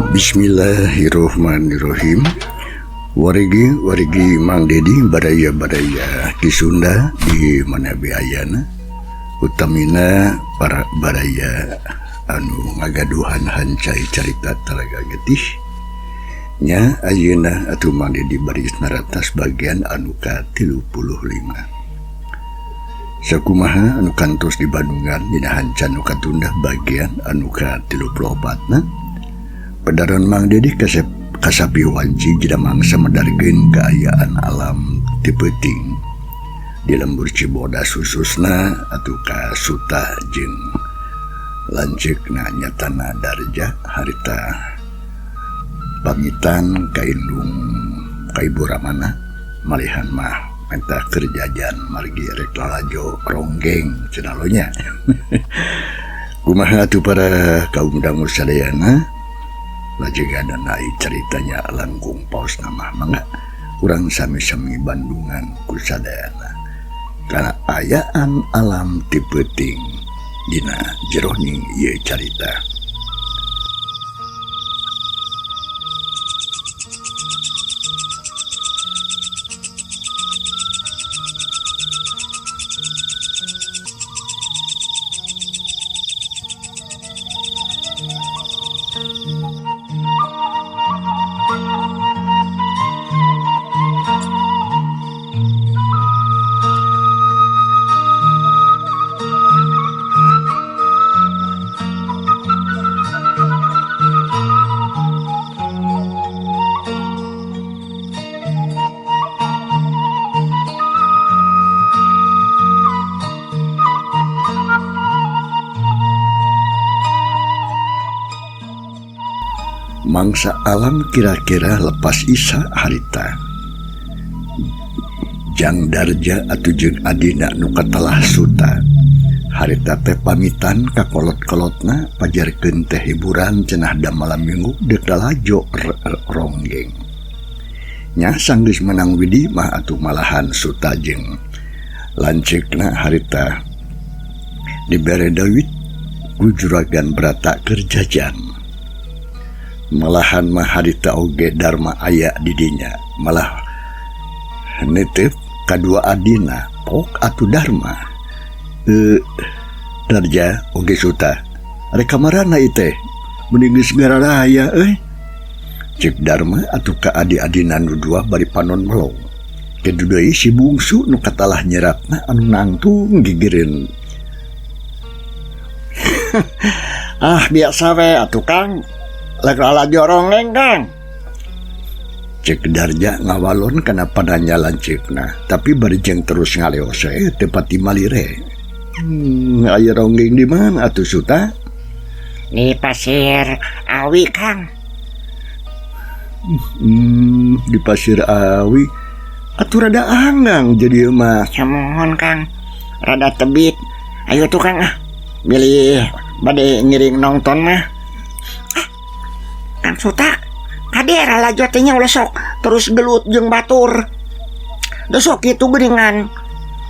Bismillahirrohmanirrohim warigi warigi Mang Dedi baraya baraya di Sunda di mana biayana utamina para baraya anu ngagaduhan hancai carita Talaga Getih nya ayeuna atuh Mang Dedi baris naratas bagian anu ka 35 sakumaha anu kantos di Bandungan dina hanca nu katunda bagian anu ka 34 na pedaran Mang Dedi kasep kasapi wanci jida mangsa medarkeun kaayaan alam ti peuting di lembur Cibodas khususna atuh ka Suta jeung lanceukna nyatana Darja harita pamitan ka indung ka Ibu Ramana malihan mah menta keur jajan margi rek lalajo ronggeng cenah lo nya. Kumaha atuh para kaum dangu sadayana lajengan naik ceritanya langkung paus nama mangga urang sami-sami Bandungan ku sadayana kana ayaan alam ti peuting dina jeroning ieu carita. Mangsa alam kira-kira lepas Isa harita Jang Darja atuh jeung adina nu katelah Suta harita teh pamitan ka kolot-kolotna pajarkeun teh hiburan cenah da malam minggu deuk lalajo ronggeng nya sanggeus menang widi mah atuh malahan Suta jeung lanceukna harita dibere duit ku juragan Brata keur jajan. Malahan mah harita oge Dharma aya di dinya malah nitip kadua adina pok atuh Dharma Darja oge Suta rek kamarana ieu teh mending geus ngararaya euy cek Dharma atuh ka adi-adina nu dua bari panon melong kitu deui si bungsu nu katalah nyeratna anu nangtung gigireun. Ah biasa we atuh Kang lek lalajo ronggeng Kang cek Darja ngawalon kana pananya lanceukna tapi bari jeung terus ngaleos we teu pati malire. Aya ronggeng di mana atuh Suta? Di Pasir Awi Kang. Di Pasir Awi atuh rada anggang jadi mah. Samohon Kang, rada tebit. Ayo tuh Kang ah, bilih bade ngiring nonton mah. Ah, Kang Suta, kade lalajo teh nya ulah sok terus gelut jeung batur. Da sok kitu geuningan.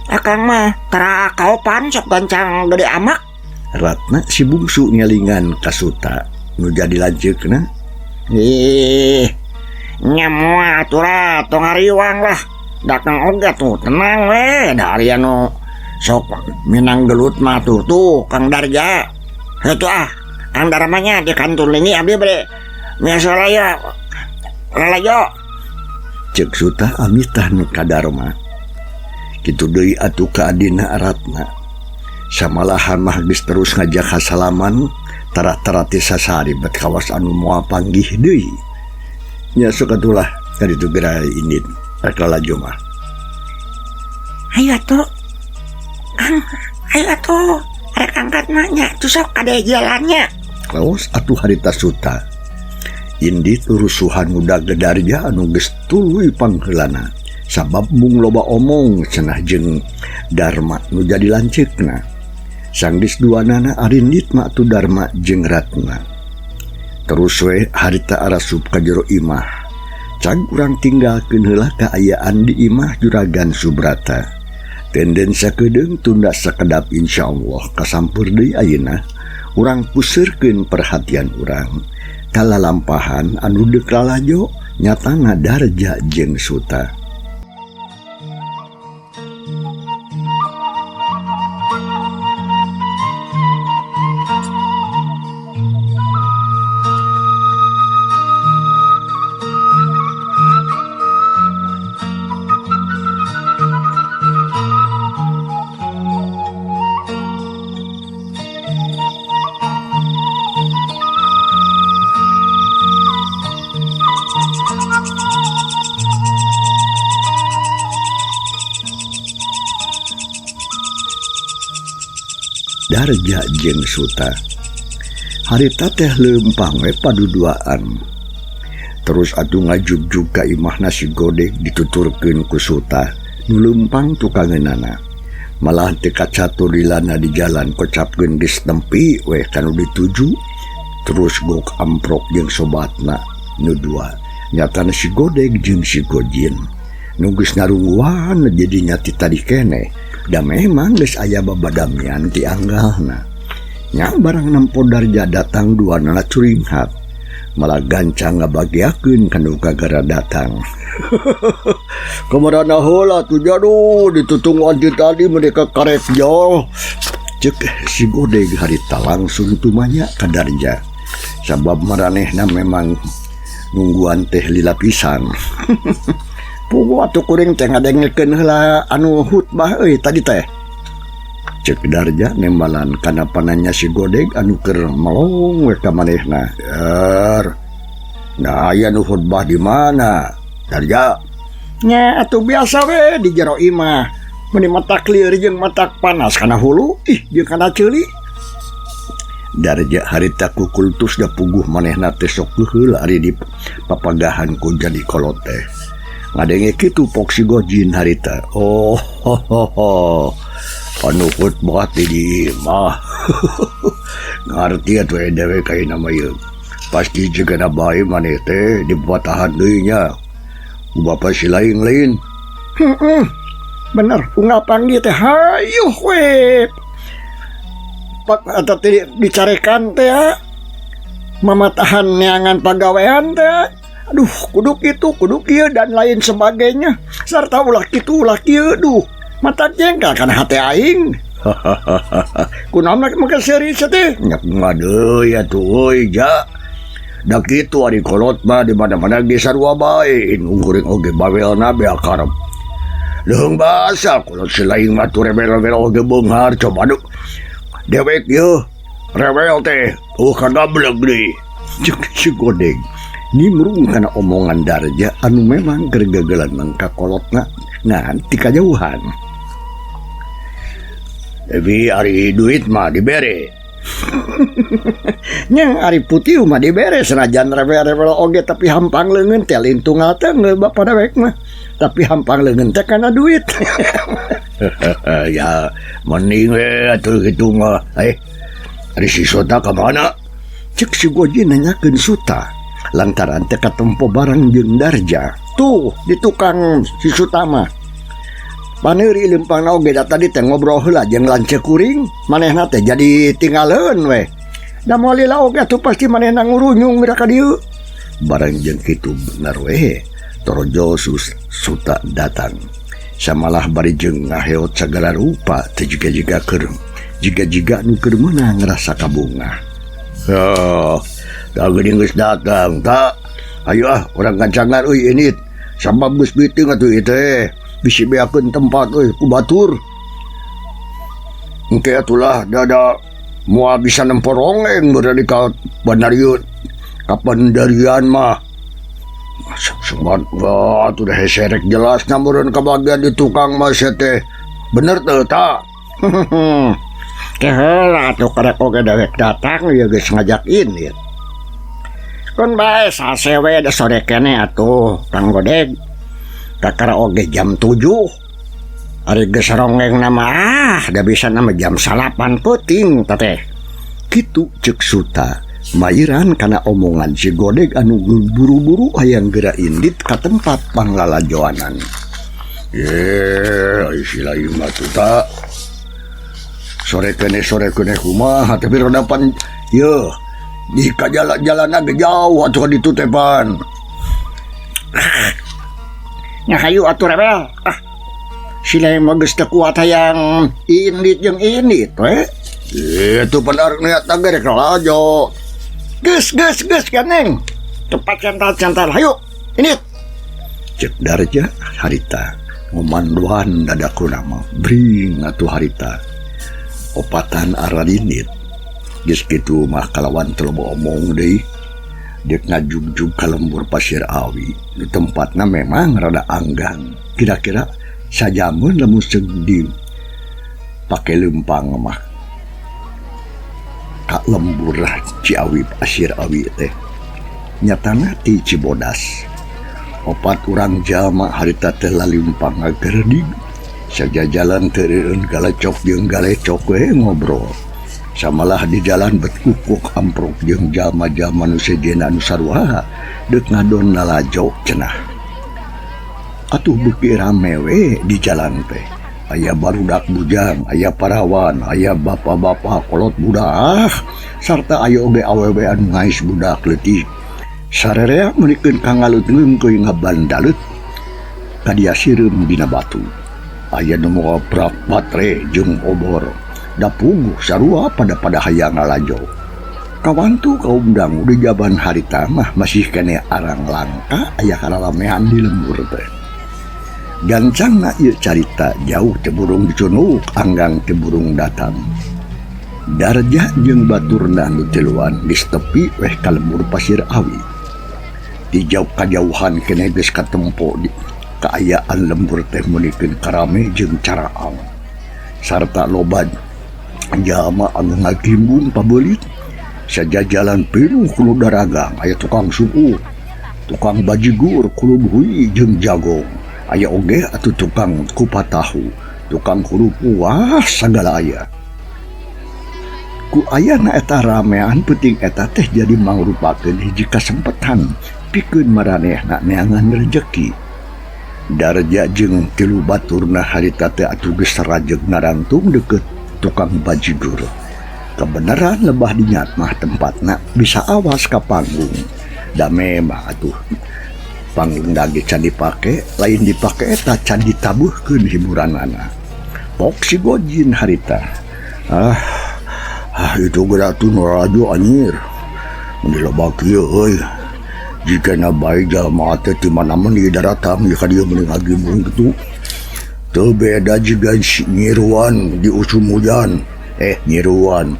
Akang mah tara kaopan sok gancang gede amak. Ratna si bungsu ngelingan ka Suta nu jadi lanceukna. Ih, nya moal atuh lah, tong ngariwang lah. Datang oge tuh tenang we, da ari anu sok minang gelut mah tuh tuh Kang Darja. Heuh ah, Kang Darmanya di kantor ini abdi bade miasa raya lalajo. Cek Suta amitah nu ka Darma. Kitu deui atuh ka adina Ratna. Samalahan mah geus terus ngajak hasalaman tara-tara ti sasari bet kawas anu moal panggih deui. Nya sok atuh lah ka ditu geura indit rek lalajo mah. Ayo atuh Kang, ayo atuh rek angkat mah nya tuh sok kade jalannya. Kaos atuh harita Suta. Indit rusuhan ngudag Darja anu geus tuluy pangheulana sabab mung loba omong cenah jeung Dharma nu jadi lanceukna. Sanggeus duanana arindit mah atuh Dharma jeung Ratna. Terus we harita arasup ka jero imah. Cag urang tinggalkeun heula kaayaan di imah Juragan Subrata. Tenden sakedeung tunda sakedap insyaallah kasampeur deui ayeuna. Urang puseurkeun perhatian urang ka lalampahan anu deuk lalajo nyatana Darja jeung Suta. Darja jeung Suta. Harita teh leumpang we paduduaan. Terus atuh ngajugjug ka imahna si Godeg dituturkeun ku Suta nu leumpang tukangeunana. Malah teu kacatur lilana di jalan kocapkeun geus tempi we kanu dituju. Terus gok amprok jeung sobatna nu dua. Nyatana si Godeg jeung si Gojin. Nu geus ngarungguan jadi nyati tadi keneh. Da memang geus aya babadamian ti anggalna. Nya barang nempo Darja datang duanana curinghat. Malah gancang ngabagiakeun kanu kagara datang. Kamarana heula tuh jadu ditutungguan ti tadi mereka karek jol. Cek si Godeg harita langsung tumanya ka Darja. Sabab maranehna memang nungguan teh lila pisan. Puguh atuh kuring teh ngadengekeun heula anu khutbah euy tadi teh. Cek Darja nembalan kana pananya si Godeg anu keur melong we ka manehna. Er. Nah aya nu khutbah di mana? Darja. Nya atuh biasa we di jero imah. Meuni matak lieur jeung matak panas kana hulu, ih jeung kana ceuli. Darja harita ku kultus da puguh manehna teh sok geuheul ari di papagahan ku jadi kolot teh. Ngadenge kitu pok si Gojin harita. Oh, ho, ho, ho. Anu khutbah teh di imah. Ngarti atuh dewek kaina mah ieu. Pasti jigana bae maneh teh dipatahan deui nya. Ku bapa si lain-lain. Heeh. Bener, unggal panggih teh hayuh we. Pak eta teh dicarekan teh ya. Mamatahan neangan pagawean teh. Aduh, kudu kitu, kudu kieu dan lain sebagainya. Sarta ulah kitu, ulah kieu, duh. Mata jengkel kana hate aing. Kunaon make seuri teh? Nya kumaha deui atuh euy, ja. Da kitu ari kolot mah di mana-mana ge sarua bae. Indung kuring oge bawelna bea karep. Leung basa kolot si lain mah tuh rebel-rebel oge beunghar coba duh. Dewek yeuh rebel teh kagableg deui. Cek si Godeg nimrung kana omongan Darja anu memang keur gegelan mangka kolotna ngan ti kajauhan. Tapi ari duit mah dibere. Nya ari putih mah dibere senajan rebel-rebel oge tapi hampang leungeun teh lintunggal teh bapa dewek mah. Tapi hampang leungeun teh kana duit. Ya mending we atuh kitu mah. Ari si Suta ka mana? Cek si Goji nanyakeun Suta. Lantaran teh katempo barang jeung Darja. Tuh di tukang si Suta mah. Paneuri leumpangna oge da tadi teh ngobrol heula jeung lanceuk kuring, manehna teh jadi tinggaleun we. Da moal lila oge atuh pasti manehna ngurunyung geura ka dieu. Barang jeung kitu bener we. Torojo Suta datang. Samalah bari jeung ngaheot sagala rupa teh jiga-jiga keur jiga-jiga nu keur meunang ngrasa kabungah. Oh, da geuning geus datang ta. Ayo ah urang gancangan euy ini. Sabab geus beuteung atuh ieu teh. Bisi beakeun tempat euy ku batur. Engke atulah dada moal bisa nempo rongeng berada ka bandarieu. Kapandarian mah. Sebat wah atuh dah heserek jelas meureun kabagian di tukang mah sia teh. Bener teu ta? Keheula atuh karek oge dewek datang ieu geus ngajak ini. Kun bae sasewe da sore keneh atuh Kang Godeg. Kakara oge jam 7. Ari geus rongeng nama ah da bisa nama jam 9 peuting teh. Kitu ceuk Suta. Mairan kana omongan si Godeg anu buru-buru hayang geura indit ka tempat panglalajoanan. Ye, ai si lain mah tuh ta. Sore keneh sore keneh kumaha tapi rada pan yeuh di kajalan-jalanna ge jauh atuh ka ditu teh pan. Nya hayu atuh rebel. Ah. Sila mah geus teu kuat hayang indit jeung indit we. Itu pan arek niat ge rek lalajo. Geus geus geus gandeng. Tepat cantal-cantal hayu indit. Cek Darja harita ngomandoan dadakuna mah bring atuh harita. Opatan ararinit. Geus kitu mah kalawan teu loba omong deui. Dek ngajugjug ka lembur Pasir Awi. Nu tempatna memang rada anggang. Kira-kira sajameun lamun seug di pake leumpang mah. Ka lembur lah Ciawi Pasir Awi teh. Nyatana ti Cibodas. Opat urang jalma harita teh lalimpang ngagerdig. Sajajalan teu eureun galecok jeung galecok we ngobrol. Samalah di jalan bet kukuk amprok jeung jalma-jalma nu sejenna anu sarua deuk ngadon lalajo cenah. Atuh beuki rame we di jalan teh. Aya barudak bujang, aya parawan, aya bapa-bapa kolot budak, sarta aya oge awewe anu ngais budak leutik. Sarerea meunikeun ka ngalut leungkeuy ngabandaleut ka dia sireum dina batu. Aya nu mawa prak batre jeung obor. Da puguh sarua pada-pada hayang ngalajo. Kawantu kaum dangu di jaman harita mah masih keneh arang langka aya karalamean di lembur teh. Gancangna ieu carita jauh teu burung dicunuk anggang teu burung datang. Darja jeung baturna nu tiluan geus tepi weh ka lembur Pasir Awi. Di jauh kajauhan keneh geus katempo di kaayaan lembur teh meunikeun karame jeung caraang. Sarta loba jalma anu ngagimbung pabeulit. Sajajalan pinuh ku nu daragang, aya tukang suku, tukang bajigur, kulub hui jeung jagong. Aya oge atuh tukang kupat tahu, tukang kurupu, wah sagala aya. Ku ayana eta ramean peuting eta teh jadi mangrupakeun hiji kasempetan pikeun maranehna neangan rejeki. Darja jeung tilu baturna harita teh atuh geus rajeg narangtung deukeut tukang bajigur. Kebenaran lebah dinyat mah tempatna bisa awas ka panggung. Da memang atuh panggung dage can dipake, lain dipake eta can ditabuhkeun hiburanana. Pok si Gojin harita. Ah, ah itu geura atuh nu lalajo anjir. Mun loba kieu euy. Jigana bae jalma teh ti mana mun di daratang ieu ka dieu meuni ngagimbung kitu. Teu beda jiga nyiruan di usum hujan. Nyiruan.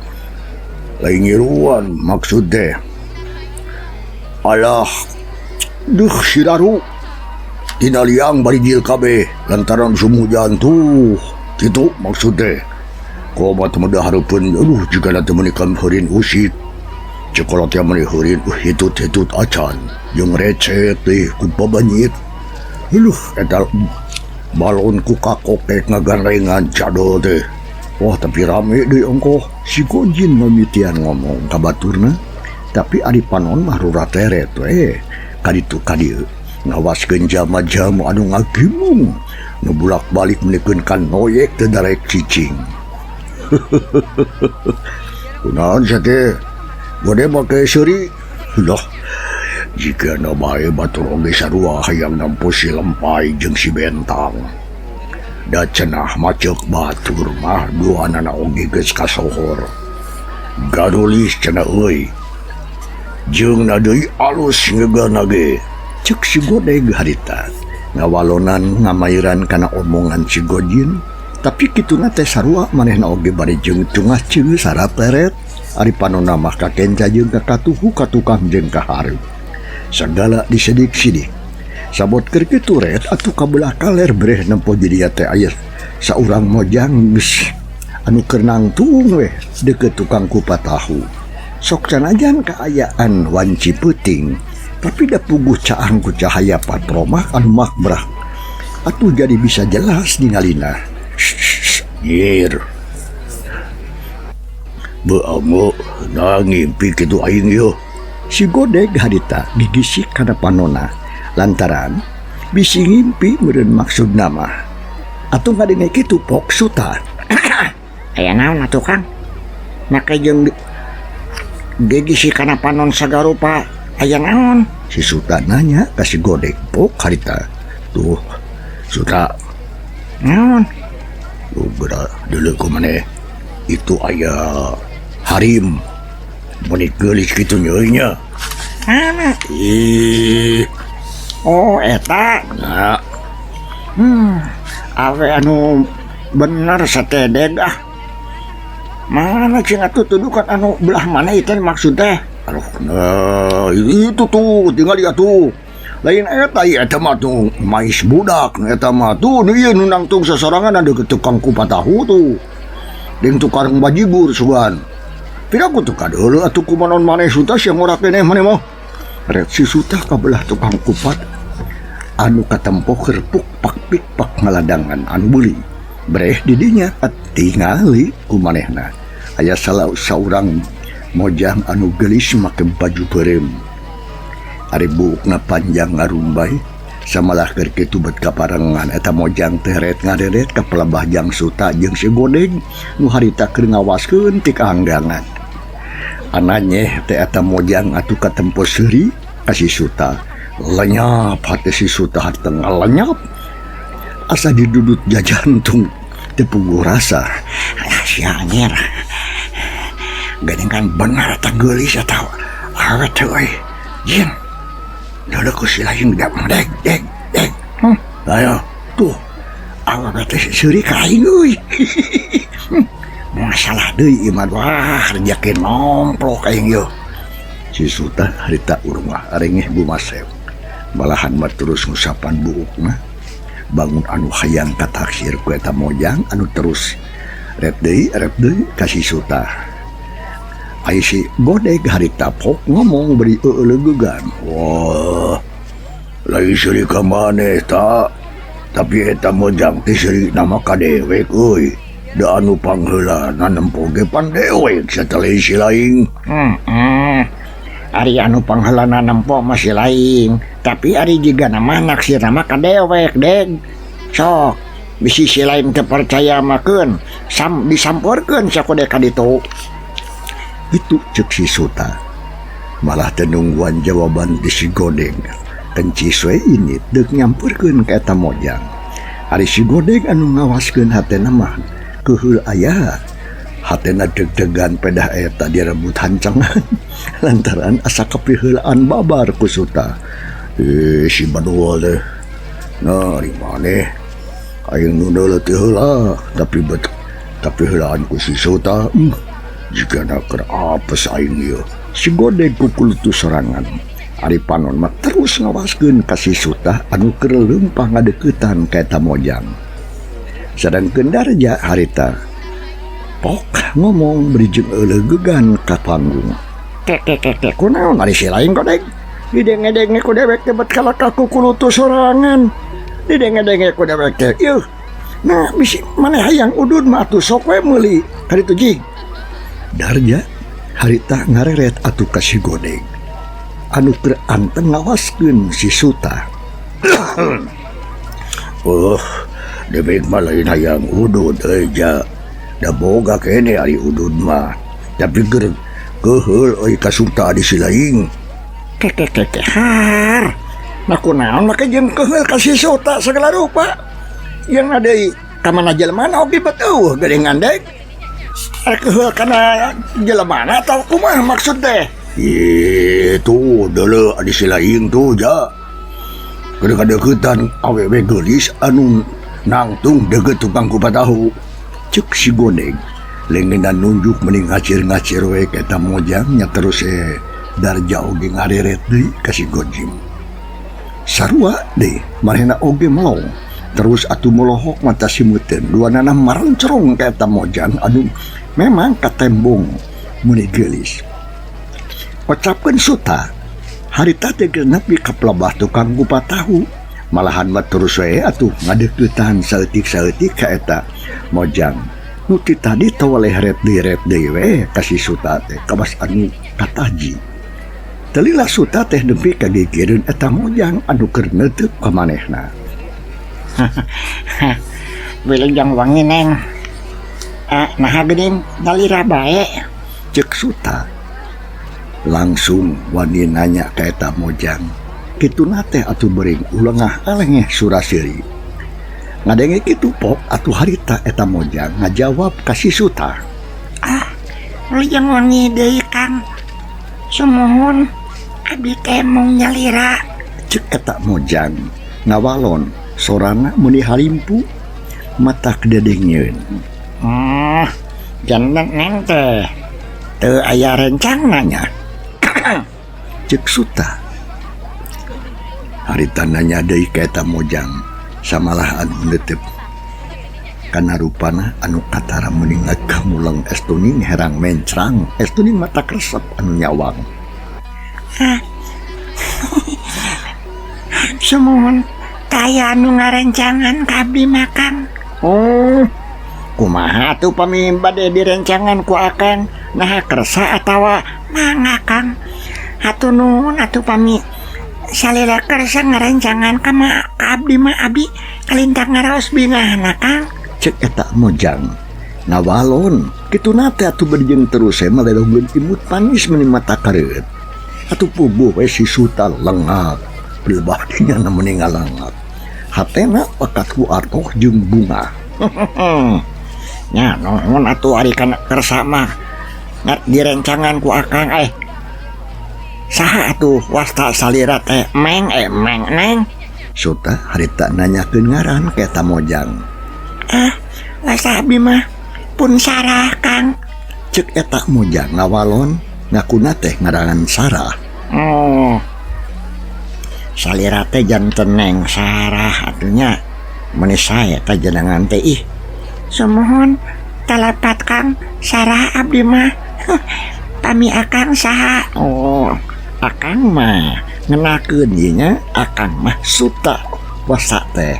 Lain nyiruan maksud teh. Alah, duh siraru. Tina liang bari jil kabeh lantaran usum hujan tuh. Kitu maksud teh. Komat mah hareupeun aduh jigana teh meuni kamheurin usik. Cekolot teh meuni heurin hitut-hitut acan jeung recet teh ku babanyit. Aduh eta balon ku kakokek ngaganrengan jadol teh. Wah tapi rame deui ongkoh. Si Gojin mimitian ngomong ka baturna, tapi ari panon mah rurateret we. Kaditu ka dieu ngawaskeun jalma-jalma anu ngagimung nu bulak-balik meunikeun ka noyek teu darek cicing. Kunaon sia teh? Gede make seuri. Loh, jigana bae batur oge sarua hayang nampu si Lempai jeung si Bentang. Da cenah maceuk batur mah duanana oge geus kasohor. Garulis cenah euy. Jeung na deui alus ngegeuna ge. Ceuk si Godeg harita. Ngawalonan ngamairan kana omongan si Gojin, tapi kituna teh sarua manehna oge bari jeung cungah ceungeuh sarateret. Ari panona mah kakenca jeung kakatuhu katukang jeung kahareup. Sagala disidik-sidik. Sabot keur kitu ret atuh kabelah kaler breh nempo jadi teh aya saurang mojang geus anu keur nangtung weh deukeut tukang kupat tahu. Sok canajan kaayaan wanci peuting, tapi da puguh caang ku cahaya patromah anu makbrah. Atuh jadi bisa jelas ningalina. Nyir. Beameu na ngimpi kitu aing ieu. Si Godeg harita gigisik kana panona lantaran bisi ngimpi meureun maksudna mah. Atuh ngadenge kitu pok suta. Aya naon atuh Kang? Make jeung gegisi kana panon sagarupa aya naon? Si Suta nanya ka si Godeg pok harita. Tuh, Suta. Naon? Tuh geura deuleu ku maneh. Itu aya harim. Meuni geulis kitu nya nya. Mana? Ih. Oh, eta. Nah. Awe anu bener satedeg ah. Mana cing atuh tudukan anu belah mana itu maksud teh? Aduh, nah, itu tuh tinggal lihat tuh. Lain eta ieu eta mah tuh mais budak eta mah tuh nu ieu nu nangtung sasorangan ada ke tukang kupat tahu tuh. Jeung tukang bajigur sugan. Piraku tuh kadeuleu atuh kumanon maneh Suta sia ngora keneh maneh mah. Ret si Suta kabelah tukang kupat anu katempo keur puk pak pik pak ngaladangan anu beuli. Breh di dinya tingali ku manehna. Aya salah saurang mojang anu geulis make baju beureum. Ari buukna panjang ngarumbay samalah keur kitu bet kaparengan eta mojang teh ret ngareret ka pelebah Jang Suta jeung si Godeg nu harita keur ngawaskeun ti kaanggangan. Ananyeh teh eta mojang atuh katempo seuri ka si Suta. Lenyap hate si Suta harita ngalenyap. Asa didudut jajantung teu puguh rasa. Alah sia anjir. Geuning kan bener eta geulis eta awet teh euy. Jin. Deuleu ku si lain deg deg deg deg. Ayo tuh. Awewe teh seuri ka aing euy. Masalah deui ieu mah wah rejeki nomplok aing ieu. Si Suta harita urung arengeh bumasep. Malahan mah terus ngusapan buukna. Bangun anu hayang kataksir ku eta mojang anu terus ret deui ka si Suta. Ai si Godeg harita pok ngomong beri eueulegegan. Wah, lain seuri ka maneh ta. Tapi eta mojang teh seuri nama ka dewek euy. Da anu pangheulana nempo ge pan dewek sateulah si lain. Ari anu pangheulana nempo mah si lain. Tapi ari jiga nama naksir nama ka dewek deg. Sok bisi si lain teu percaya makeun sam disampeurkeun sakude ka ditu. Itu cek si Suta. Malah teu nungguan jawaban di si Godeg. Kencis we ini deuk nyampeurkeun ka eta mojang. Ari si Godeg anu ngawaskeun hatena mah keuheul aya. Hatena deg-degan pedah eta direbut hancangan lantaran asa kapiheulaan babar ku Suta. Si Badul teh. Nah, di maneh? Aing nu deuleu teh heula, tapi bet kapiheulaan ku si Suta. Jika na keur apes aing ieu. Si Godeg kukulutu sorangan. Ari panon mah terus ngawaskeun ka si Suta anu keur leumpah ngadeuketan ka eta mojang. Sadangkeun Darja harita pok ngomong beri jeung euleugegan ka panggung. Kek kek kek kek kunaon ari si lain Godeg? Didenge-denge ku dewek teh bet kalakah kukulutu sorangan. Didenge-denge ku dewek teh. Yuh. Nah, bisi maneh hayang udud mah atuh sok we meuli. Kaditu jig. Darja harita ngareret atuh ka si Godeg. Anu keur anteng ngawaskeun si Suta. Oh, dewek mah lain hayang udud euy ja. Da boga keneh ari udud mah. Tapi keur keuheul euy ka Suta di si lain. Kek kek kek kek har. Nah kunaon make jeung keuheul ka si Suta segala rupa. Yang deui ka mana jelema oge bet eueuh geuningan deg. Keuheul kana jelema atau kumaha maksud teh? Itu deuleu di si lain tuh ja. Keur kadeuketan awewe geulis anu nangtung deukeut tukang kupat tahu. Cek si Godeg leungeunna nunjuk mending ngacir-ngacir we ka eta mojang nya terus Darja oge ngareret deui ka si Gojim. Sarua deui manehna oge melong. Terus atuh molohok mata si meuteun duanana marencrong ka eta mojang anu memang katembong meuni geulis. Ocapkeun Suta harita teh geus nepi ka pelebah tukang kupat tahu. Malahan mah terus we atuh ngadeuketan saeutik-saeutik ka eta mojang. Nu ti tadi tawaleh ret deui ret deui we ka si Suta teh kawas anu kataji. Telilah Suta teh nepi ka gigireun eta mojang anu keur neuteuk ka manehna. Wilujeng wangi neng. Nah geuning nyalira bae. Cek Suta. Langsung wani nanya ka eta mojang. Kituna teh atuh beuring ulengah alengeh suraseri. Ngadenge kitu pok atuh harita eta mojang ngajawab ka si Suta. Ah, wilujeng wengi deui Kang. Sumuhun abdi teh mung nyalira. Cek eta mojang ngawalon sorana meuni halimpu matak dedengeun. Janten neng teh teu aya rencana nya. Cek Suta. Harita nanya deui ka eta mojang samalah anu neuteup. Kana rupana anu katara meuning ngagamuleng estuning herang mencrang, estuning mata kresep anu nyawang. Sumuhun kaya anu ngarencangan ka abdi mah Kang. Oh, kumaha atuh pami bade direncangan ku akang? Naha kersa atawa mangga Kang? Hatur nuhun atuh pami salila kersa ngarencangan ka ma ka abdi mah abdi kalintang ngaraos bingahna Kang. Cek eta mojang ngawalon kituna teh atuh berjeng terus mah lelongkeun imut panis meuni mata kareut. Atuh puguh we si Suta lengak pilbah dinya na meuni ngalangak. Hatena pakat ku atoh jeung bunga. Nya nuhun atuh ari kana kersa mah ngat direncangan ku akang Saha atuh wasta salira teh meng meng neng. Suta harita nanyakeun ngaran ka eta mojang. Wasta abdi mah pun Sarah Kang. Cek eta mojang ngawalon ngakuna teh ngarangan Sarah. Oh. Salira teh janten neng Sarah atunya. Meuni sae teh jenengan teh ih. Sumuhun talapat Kang Sarah abdi mah. Pami akang saha? Oh, akang mah ngenakeun ieu nya, akang mah Suta wasa teh.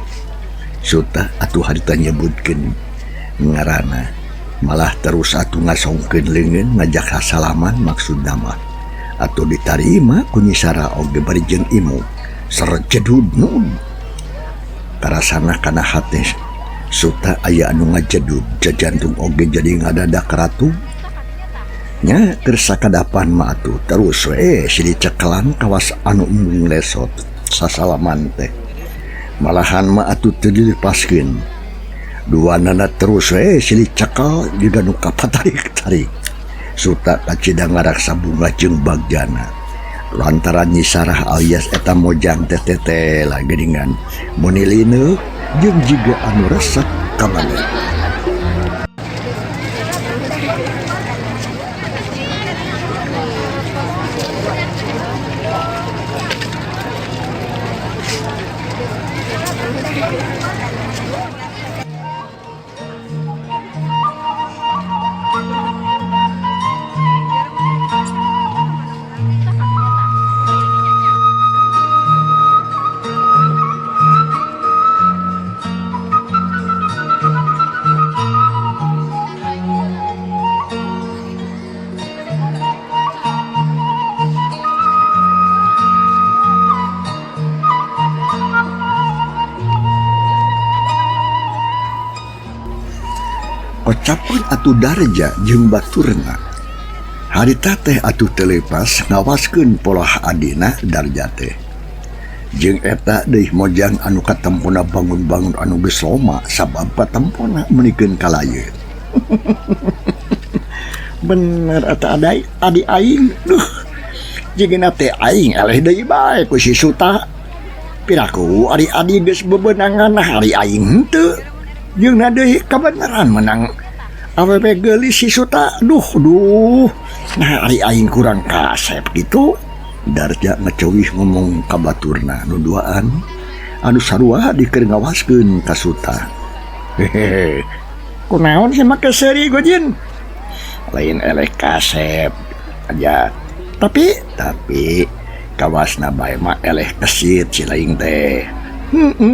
Suta atuh harita nyebutkeun ngaranna. Malah terus atuh ngasongkeun leungeun ngajak hasalaman maksudna mah. Atuh ditarima ku Nyi Sarah oge bari jeung imu. Serjedud nun. Karasana kana hate Suta aya anu ngajedud jajantung oge jadi ngadadak ratu. Nya keur sakadapan mah atuh terus we si dicekelan kawas anu embung lesot sasalaman teh. Malahan mah atuh teu dilepaskeun. Duanana terus we si dicekel juga nu kapatarik-tarik. Suta kacida ngaraksa bunga jeung bagjana. Lantaran Nyi Sarah alias eta mojang teh teh lah geuningan meuni lineuk jeung jiga anu resep ka maneh. Ocapan atuh Darja jeung baturna. Harita teh atuh teu leupas ngawaskeun polah adina Darja teh. Jeung eta deui mojang anu katempona bangun-bangun anu geus loma sabab katempona meunikeun kalayeut. Bener eta adai adi aing. Duh. Jigana teh aing eleh deui bae ku si Suta. Piraku ari adi geus bebenangan ari aing henteu. Jeung na deui kabeneran menang awewe geulis si Suta. Duh duh. Nah ari aing kurang kasep gitu. Darja ngeceuwih ngomong ka baturna nu duaan anu sarua dikeur ngawaskeun ka Suta. Hehehe. Kunaon sih make seuri gojin? Lain eleh kasep aja. Tapi kawasna bae mah eleh kesit si laing teh.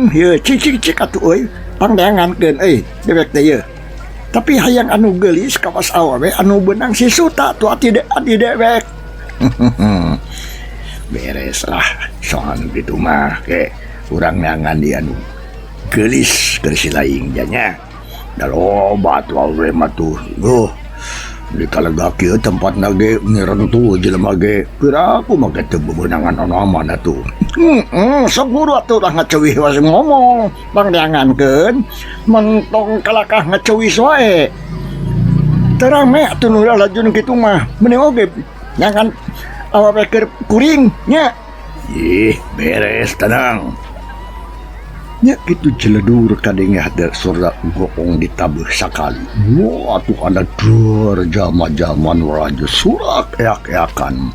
Heuh cik cik cik atuh euy. Pangdeangankeun euy dewek teh yeuh. Tapi hayang anu geulis kawas awewe anu beunang si Suta tuh ati adi dewek. Beres lah soal gitu mah ke urang neangan di anu geulis keur si laing janya. Da loba atuh awewe mah tuh. Duh, di kalega kieu tempatna ge ngirentu jelema ge. Piraku mah ge teu bebeunangan onoman atuh. Heeh, sok buru atuh ulah ngaceuwih wae ngomong. Pangneangankeun mentong kalakah ngaceuwis wae. Teu rame atuh nu lalajo nu kitu mah. Mending oge nyangan awewe keur kuring nya. Ih, beres tenang. Nya kitu jeledur kadenge hade sora goong ditabeuh sakali. Wah atuh ada deur jalma-jalma nu lalajo surak eak-eakan.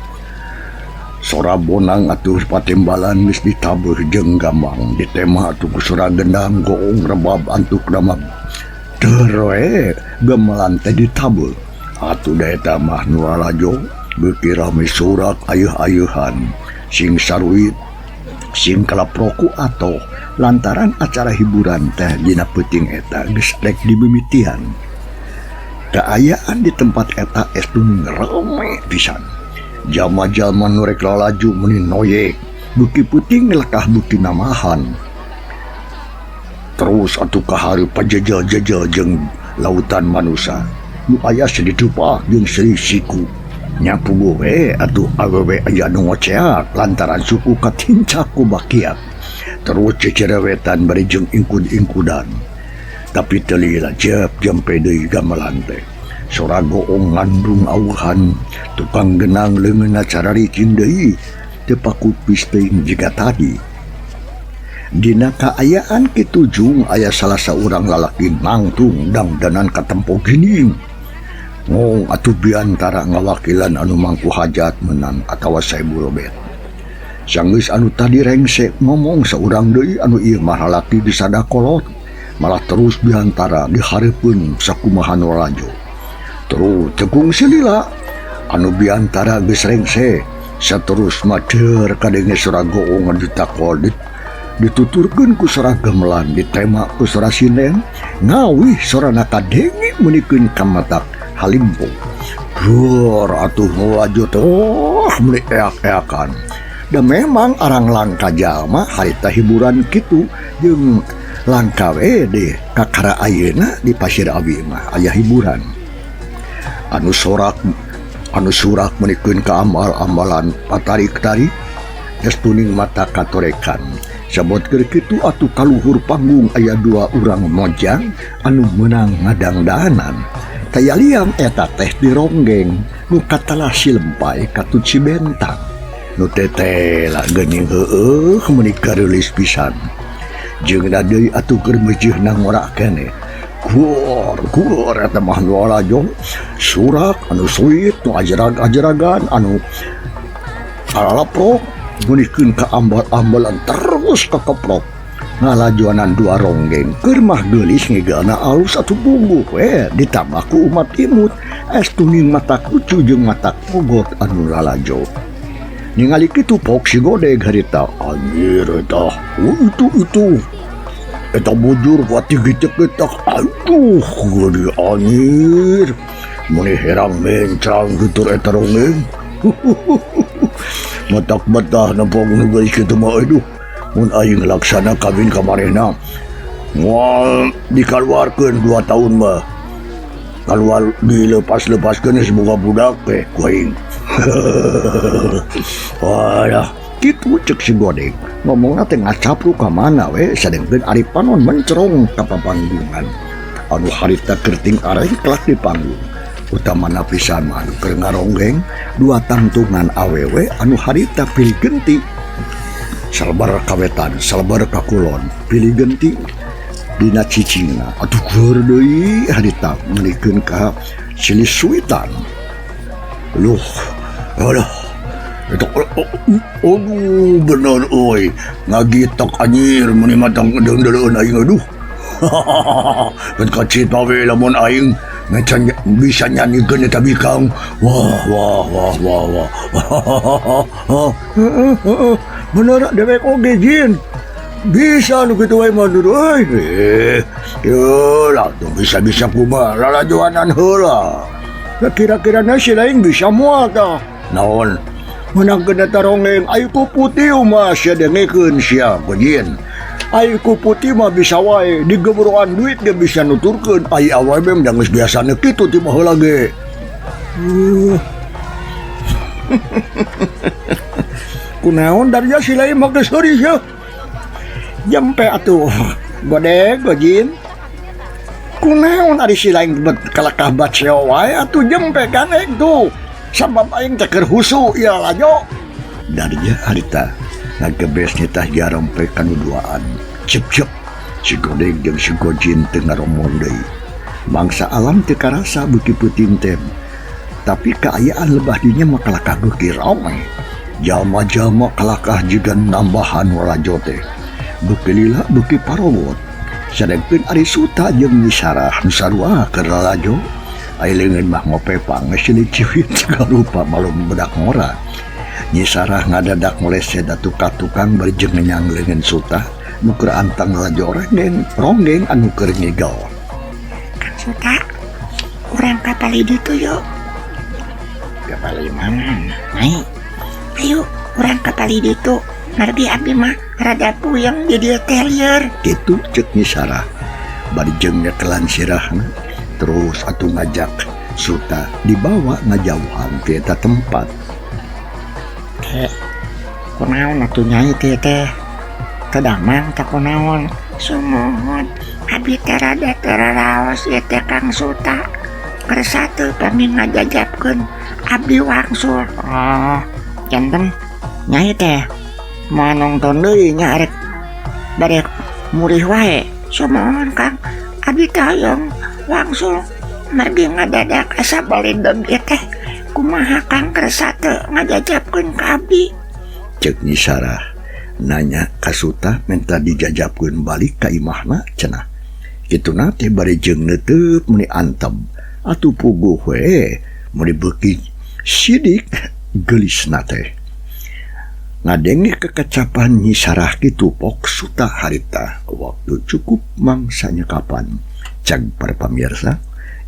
Sora bonang atuh patimbalan geus ditabeuh jeung gambang ditema atuh ku sora gendang goong rebab antuk mah deur we gamelan teh ditabeuh. Atuh da eta mah nu lalajo beuki rame surak ayeuh-ayeuhan sing saruit sing kalaproku atoh lantaran acara hiburan teh dina peuting eta geus rek dimimitian. Kaayaan di tempat eta estu rame pisan. Jalma-jalma nu rek lalaju meuni noyek, beuki peuting lekah beuki namahan. Terus atuh kahareup pajejel-jejel jeung lautan manusa. Nu aya sedih dupa jeung sedih siku. Nya puguh we atuh awewe aya nu ngoceak lantaran suku katincak ku bakiak. Terus cecerewetan bari jeung ingkud-ingkudan. Tapi teu lila jep jempe deui gamelan teh. Sora goong ngandung awuhan, tukang genang leungeunna carariking deui, teu pakupis teuing jiga tadi. Dina kaayaan kitu jung aya salah saurang lalaki nangtung dangdanan katempo gining. Ngong atuh biantara ngawakilan anu mangku hajat menang atawa saebu robet. Sanggeus anu tadi rengse ngomong saurang deui anu ieu mah lalaki disada kolot, malah terus biantara dihareupeun sakumaha nu lalajo. Terus tekung silila anu biantara geus rengse saterus mah deur kadenge sora goong anu ditakol dituturkeun ku sora gamelan ditema ku sora sinden ngawih sorana kadenge meunikeun ka matak halimpo. Deur atuh lalajo teh oh meuni eak-eakan. Da memang arang langka jalma harita hiburan kitu jeung langka we deh kakara ayeuna di Pasir Awi mah aya hiburan. Anu sorak anu surak meunikeun ka amal-amalan patarik-tarik geus tuning mata katorekan. Sabot keur kitu atuh kaluhur panggung aya dua urang mojang anu meunang ngadangdanan. Tayalian eta teh dironggeng nu katalah si lempai katut si bentang. Nu tetela geuning heueuh meuni gareulis pisan. Jeung da deui atuh keur meujeuhna ngorak keneh. Guor, guor eta mah nu lalajo surak anu suit nu ajrag-ajragan anu alalaprok meunikeun ka ambal-ambalan terus kakeprok. Ngalajoanan dua ronggeng keur mah geulis ngegeuna alus atuh bungguh we ditambah ku umat imut es tuning mata kucu jeung mata kogot anu lalajo. Ningali kitu pok si godeg harita anjir eta oh, itu eta bujur kuat digitek-getek aduh gede anjir meuni herang mencang getur eta ronggeng. Matak betah nempong nu geulis kitu mah aduh mun aing laksana kawin ka manehna moal dikaluarkeun 2 tahun mah kaluar dilepas-lepaskeun geus boga budak teh ku aing. Walah kitu cek si godeg ngomongna teh ngacapruk ka mana we sadengkeun ari panon mencerong ka papanggungan anu harita kerting arengklak di panggung utamana pisan mah anu keur ngaronggeng dua tangtungan awewe anu harita pilih genti salebar ka wetan salebar ka kulon pilih genti dina cicingna atuh keur deui harita meunikeun ka silisuitan. Luh, aduh, itu, aduh, bener euy, ngagitek anjir meuni matang deung-deuleun aing aduh. Kan kacit we lamun aing ngecan bisa nyanyikeun eta bikang. Wah, wah, wah, wah, wah. Heeh, heeh. Bener dewek oge jin. Bisa nu kitu wae mah euy. Ye lah bisa-bisa kumaha lalajoanan heula. Kira-kira nasi lain bisa moal tah. Naon? Menangkeun eta ronggeng ayo ku putih mah sia dengekeun sia geujeun. Ai ku putih mah bisa wae digeburuan duit ge bisa nuturkeun. Ai awewe mah geus biasana kitu ti baheula ge. Kunaon Darja si lain mah geus heuris yeuh. Jempe atuh godeg gojin. Kunaon ari si lain bet kalakah baceo wae atuh jempe kan aing tuh. Sabab aing teh keur husu ieu lalajo. Darja harita ngagebes nitah jarompe kanu duaan. Cep-cep si Godeg jeung si Gojin teu ngaromong deui. Mangsa alam teu karasa beuki peuting teh. Tapi kaayaan lebah dinya mah kalakah beuki rame. Jalma-jalma kalakah jiga nambahan lalajo teh. Beuki lila beuki parowot. Sadengkeun ari Suta jeung Nyi Sarah nu sarua keur lalajo. Ai leungeun mah ngopepang silih ciwit segala rupa malum budak ngora. Nyi Sarah ngadadak ngolesed atuh ka tukang bari jeung ngenyang leungeun Suta nu keur antang lalajo ronggeng, ronggeng anu keur ngigel. Kang Suta, urang ka palih ditu yuk. Ka palih mana? Nyai. Ayo, urang ka palih ditu. Margi abdi mah rada puyeng di dieu teh lieur. Kitu ceuk Nyi Sarah bari jeung nyekelan sirahna. Terus atuh ngajak Suta dibawa ngajauhan ti eta tempat. Teh, kunaon atuh nyai teh teh? Teu damang teh kunaon? Sumuhun, abdi teh rada teu raraos ieu teh Kang Suta. Kersa teu pami ngajajapkeun abdi wangsul. Oh, janten nyai teh moal nongton deui nya arek bade murih wae. Sumuhun Kang, abdi teh hoyong wangsul margi ngadadak asa balideg ieu teh. Kumaha Kang kersa teu ngajajapkeun ka abdi? Ceuk Nyi Sarah nanya ka Suta minta dijajapkeun balik ka imahna cenah. Kituna teh bari jeung neuteup meuni antep atuh puguh we meuni beuki sidik geulisna teh. Ngadenge kekacapan Nyi Sarah kitu pok Suta harita waktu cukup mangsa nyekapan. Cag para pamirsa,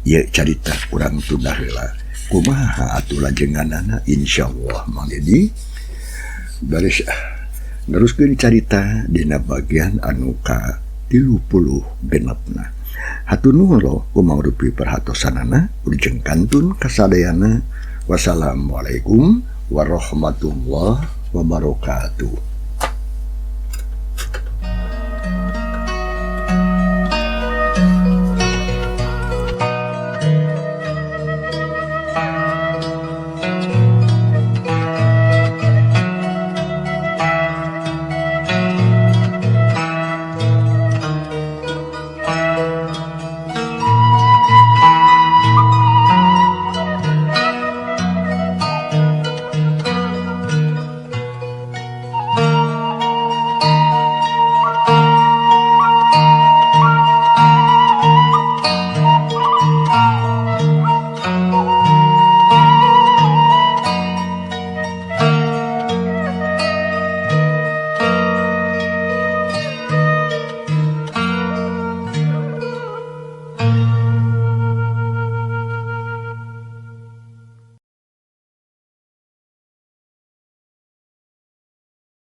ieu carita urang tunda heula. Kumaha atuh lajenganana insyaallah Mang Dedi baris neruskeun carita dina bagian anu ka 36na. Hatur nuhun loh kumangrupi perhatosanana urjeng kantun kasadayana. Wassalamualaikum warahmatullahi wabarakatuh.